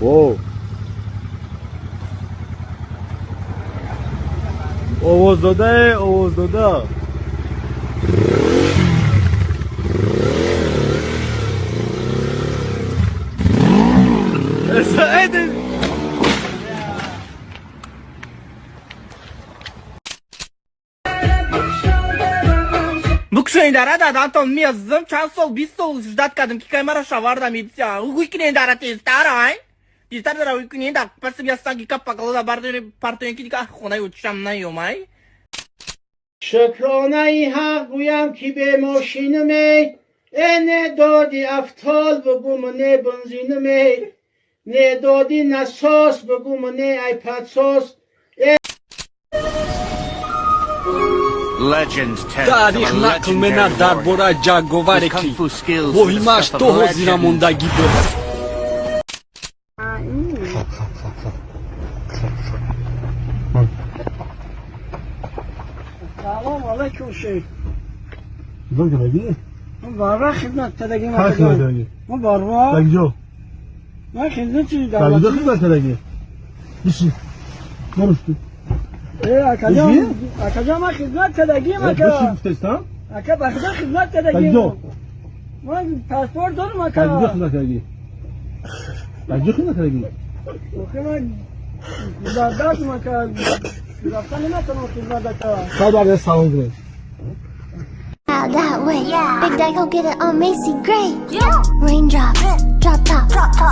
О. Овоз дода, овоз дода. Букшоин дара дадантон мездам, чанд сол, 20 сол ждать кардам, ки кай мара шаварда медися. Угуй кинен дара тезтар, ай? Тезтар дара уй кинен да пас биастан ки капа калода бардори партоен ки дика хонаи учам наёмай. Шукронаи ҳақ гӯям, ки бе мошинаме, э не доди афтол бугум, не бензинаме, не доди насос бугум, не айпадсос. Таърих нақл менад дар бораи ҷанговаре, ки воҳимааш то ҳозира мондагӣ дорад. Салом алайкум, шейх. Зон кардагӣ? Ман барра хидмат кардагим. Ҳар хидмат кардагӣ? Ман барра. Дар куҷо? Ман хидмати Дар куҷо давлатӣ. хидмат кардагӣ? Бишин. Нарушти. Э, акаҷон, акаҷон, ман хидмат кардагим, ака. Бишин гуфтестам? Ака, ба худо, хидмат Дар кардагим. куҷо? Ман паспорт дорам, ака. Дар куҷо хидмат кардагӣ? Дар куҷо хидмат кардагӣ? Охи, ман дардам, ака. Рафтан наметавонам хидмат, ака. Сад бар салом кунед. That way. Yeah. Big Daddy, go get it on Macy Gray. Yeah. Raindrops, drop top,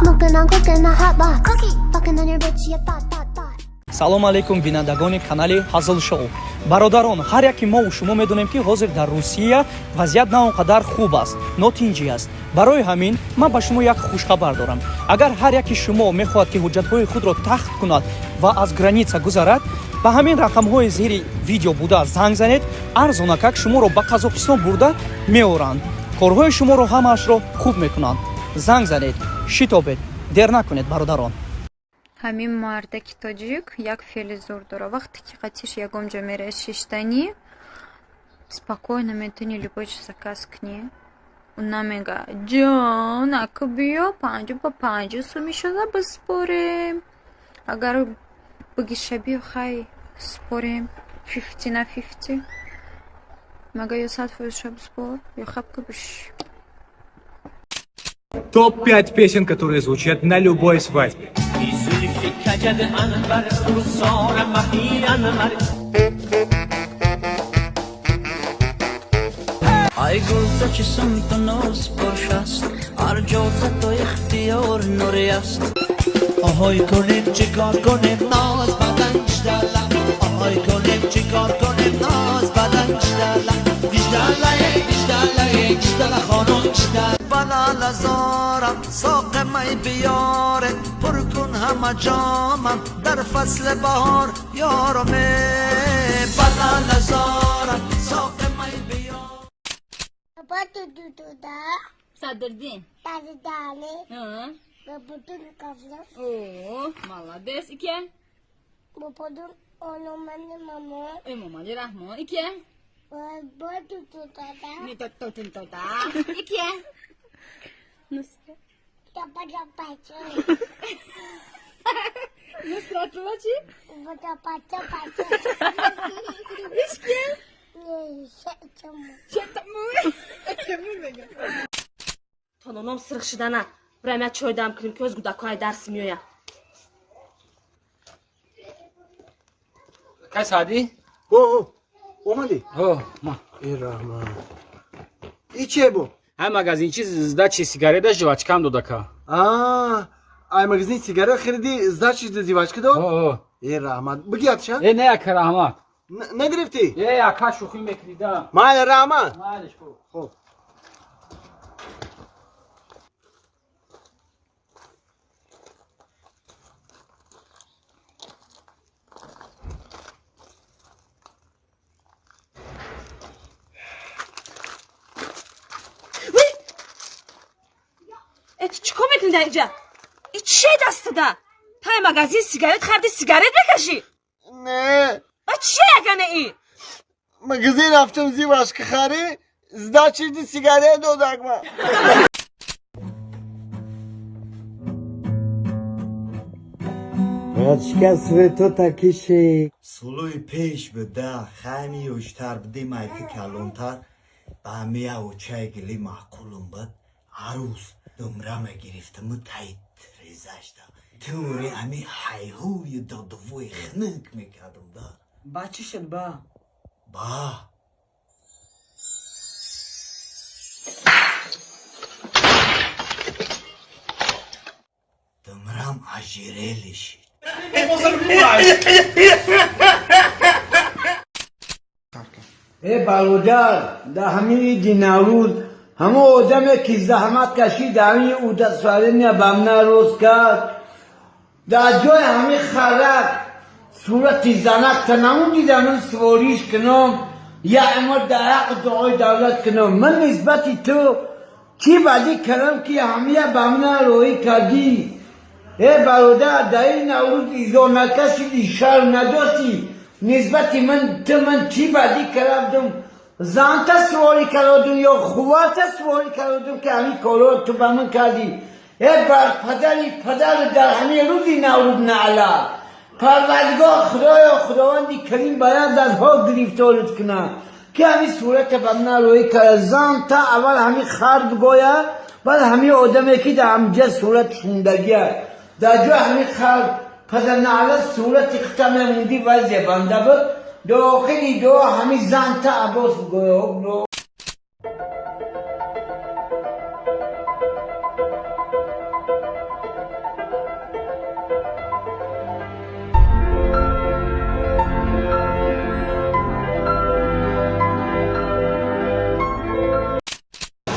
smoking on cookie in the hot box. Cookie, fucking on your bitch, yeah, thot, thot, thot. Салом алейкум, бинандагони канали Ҳазл Шоу. Бародарон, ҳар яки мову шумо медонем, ки ҳозир дар Русия вазъият на он қадар хуб аст, нотинҷӣ аст. Барои ҳамин ман ба шумо як хушхабар дорам. Агар ҳар яки шумо мехоҳад, ки ҳуҷҷатҳои худро тахт кунад ва аз граница гузарад, ба ҳамин рақамҳои зери видео буда занг занед. Арзонакак шуморо ба Қазоқистон бурда меоранд, корҳои шуморо ҳамаашро хуб мекунанд. Занг занед, шитобед, дер накунед, бародарон. Ҳамин мардаки тоҷик як феъли зур дора. Вақте ки қатиш ягон ҷо мераи шиштанӣ, спокойно метавонӣ любой чиз заказ кунӣ. Ӯ намега: «Ҷон, ака, биё, 50 ба 50 суми шуда биспорем». Агар бигиша: «Биё, хай, спорем 50 на 50», мага: «Ё 100% ша биспор, ё хабка биш». Топ-5 песен, которые звучат на любой свадьбе. کجد انور رخسار مهین انور. ای گل تا چسم تو ناز باش است هر جا تو اختیار نوری است. آهای کنیم چیکار کنیم ناز بدن جدلا، آهای کنیم چیکار کنیم ناز بدن جدلا، جدلا جدلا جدلا خانم جدلا. بلال زارم ساق می بیاره، پر کن همه جامم در فصل بهار یارم. بلال زارم ساق می بیاره. Садриддин. О, молодец, ика. Эмомали Раҳмон, ика. Не то. Ика. Нусратулло чӣ? Ишки? То ноном сирх шидана бирам, як чой дам кунем, ки оз гудакҳои дарс меояд. Кай саъдӣ? О, омадӣ? Ҳо, ма. Э, раҳмат. И че бу? Ҳай, магазинчи сдачи сигарета, жвачкам додака. А, ай магазин сигарет хариди, сдачи жвачка дод? Ҳо. Э, раҳмат. Бигиятша? Э, не, ака, раҳмат. Нагирифтӣ? Э, ака, шӯхӣ мекунида. Майли, раҳмат. Майлиш, хуб. Хуб. Э, ту чӣ кор мекунӣ дар инҷа? И чие дастада? Тай магазин сигарет харди, сигарет мекашӣ? Не. Ба чие ягане и? Магазин рафтам жвачка хари, сдачи сигарет додак ма. Братишка, свето киши. Солои пеш буда, хайми ёштар будем, айки калонтар, ба ҳамия очаи гили маъқулум буд. Арӯз думра мегирифтаму тай резашта. Тури ами ҳайҳуи додувои хунук мекардум да. Ба чӣ шуд ба? Ба. Думрам ожирели шид. Э бародар, дар ҳамин иди Наврӯз ҳамон одаме ки заҳмат кашид, ҳамин удостоверения ба ман рост кард, дар ҷои ҳамин харак сурати занакта намудидам, свориш кунам, я умр дар ҳаққи дуои давлат кунам. Ман нисбати ту чӣ бадӣ кардам, ки ҳамия ба ман роҳӣ кардӣ? Э бародар, дар ин Наврӯз изо накашиди, шарм надоштӣ. Нисбати ман ту ман чӣ бадӣ кардам? Занта суворӣ кардам ё хуварта суворӣ кардам, ки ҳамин корро ту ба ман кардӣ? Э бар падари падар дар ҳамин рӯзи Наврӯз наъла Парвардигор Худоё, Худованди Карим бояд азҳо гирифторат кунад, ки ҳамин сурата ба ман роҳӣ кард. Занта аввал ҳамин хар бигӯя, баъд ҳамин одаме ки дар ҳамҷа сурат шундагия, дар ҷои ҳамин хар падар наъла сурати хита мемондӣ, вай зебанда буд. Дохили дуо ҳамин занта Аббос бигӯя.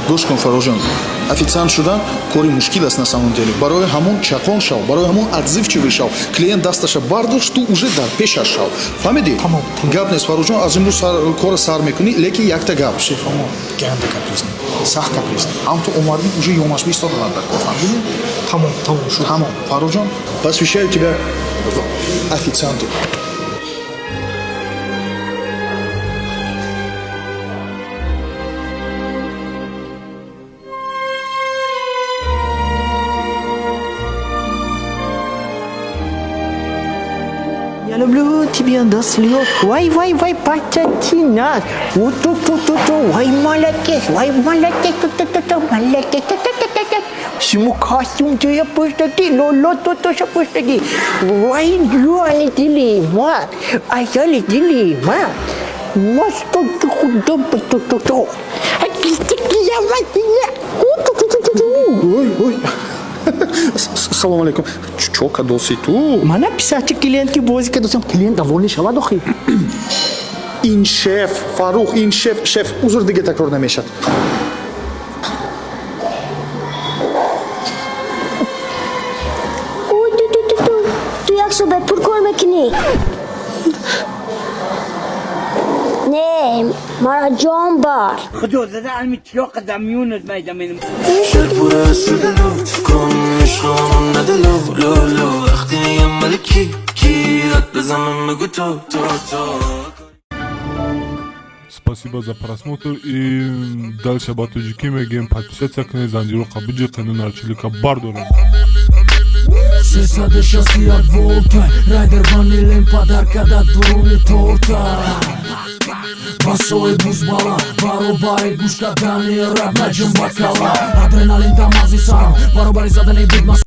Гӯш кун, Фаррухҷон, официант шудан кори мушкил аст на самом деле. Барои ҳамон чақон шав, барои ҳамон отзывчивый шав. Клиент дасташа бардошт, ту уже дар пешаш шав, фаҳмидӣ? Гап нест, Фаррухҷон, аз имрӯз кора сар мекунӣ, лекин якта гап: шефамо ганда капризный, сахт капризный. Ҳам ту омардӣ, уже ёмаш бистоданад дар кор, фаҳмидӣ? Тамом, тамом шуд, тамом. Фаррухҷон, посвящаю тебя в официанты. Я люблю тебя до слез. Вай, вай, вай, пататина. Вот тут, тут, тут, вай, молодец, вай, молодец, тут, тут, тут, молодец, тут, тут, тут, тут. Шумо костюм туя пуштаки, лоло, тут, тут, пуштаки. Вай, юани дили, ма, аяли дили, ма. Ма, что ты худо, тут, тут, тут. А я, Ой, ой. Салом алейкум. Чо кадоси ту? Мана писачи клиент ки бозӣ кадосам, клиент довольный шавад охи. Ин шеф, Фаррух, ин шеф, шеф, узр, дига такрор намешад. Ой, ту, ту, ту, ту. Ту як сол бепул кор мекунӣ. Не, мара ҷон бар. Худо зада ами тиёқ дамюнат майдаминам. شرپور سوده لطف کن عشقمون نده لو لو لو وقتی میگم مال کی کی داد بزن بگو تو تو تو. Спасибо за просмотр и дальше ба тоҷикӣ мегӯем: подписаться кунед, занҷироқа биҷиқену нарчилика бардорем. 361 волта райдер ванилен подарка да дуруни торта басои бузбала баробари гӯш кардани раб наҷим бакала адреналин да мағзи сарам баробари задани бигма.